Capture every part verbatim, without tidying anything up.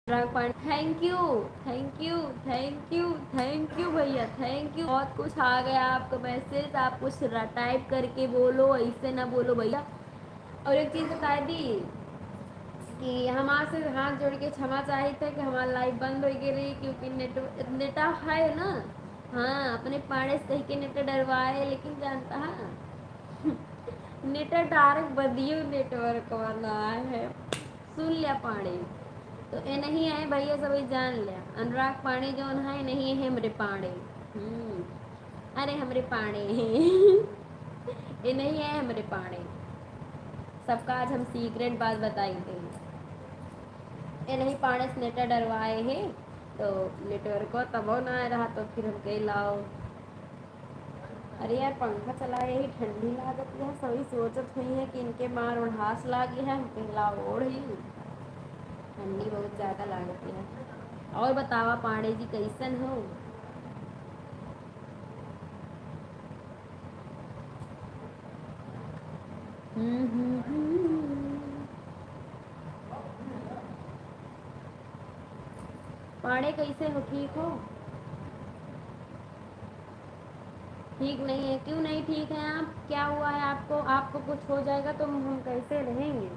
अनुराग पांडे, thank you, thank you, thank you, thank you भैया, thank you। बहुत कुछ आ गया आपका मैसेज, आप कुछ टाइप करके बोलो, ऐसे ना बोलो भैया। और एक चीज़ बता दी कि हम आपसे हाथ जोड़ के क्षमा चाहित है कि हमार लाइव बंद होइ गई रही, क्योंकि नेट, नेटा है ना, हाँ, अपने पाड़े से कह के नेट डरवाए, लेकिन जानता है नेट डायरेक्ट बदियो नेटवर्क वाला है। सुन लिया पाड़े, तो ए नहीं है भैया, सभी जान लिया। अनुराग पांडे जौन है, नहीं है हमरे पाड़े। हम्म, अरे हमरे पाड़े हैं। ए नहीं है हमरे पाड़े। सबका आज हम सीक्रेट बात बताई थे। ए नहीं पाड़े से नेट डरवाए हैं, तो नेटवर्क तबो ना आ रहा, तो फिर हम कह लाओ। अरे यार, पंखा चलाए ही ठंडी लागत है। सभी सोचत हुई है कि इनके मार ओढ़ास लागी है, हम कहला ओढ़ ही। ठंडी बहुत ज्यादा लागत है। और बतावा पांडे जी, कैसन हो? हम्म, हम्म, हम्म। पांडे कैसे हो, ठीक हो? ठीक नहीं है। क्यों नहीं ठीक है आप? क्या हुआ है आपको? आपको कुछ हो जाएगा तो हम कैसे रहेंगे?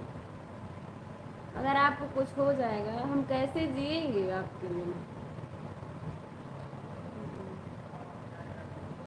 अगर आपको कुछ हो जाएगा, हम कैसे जिएंगे आपके बिना?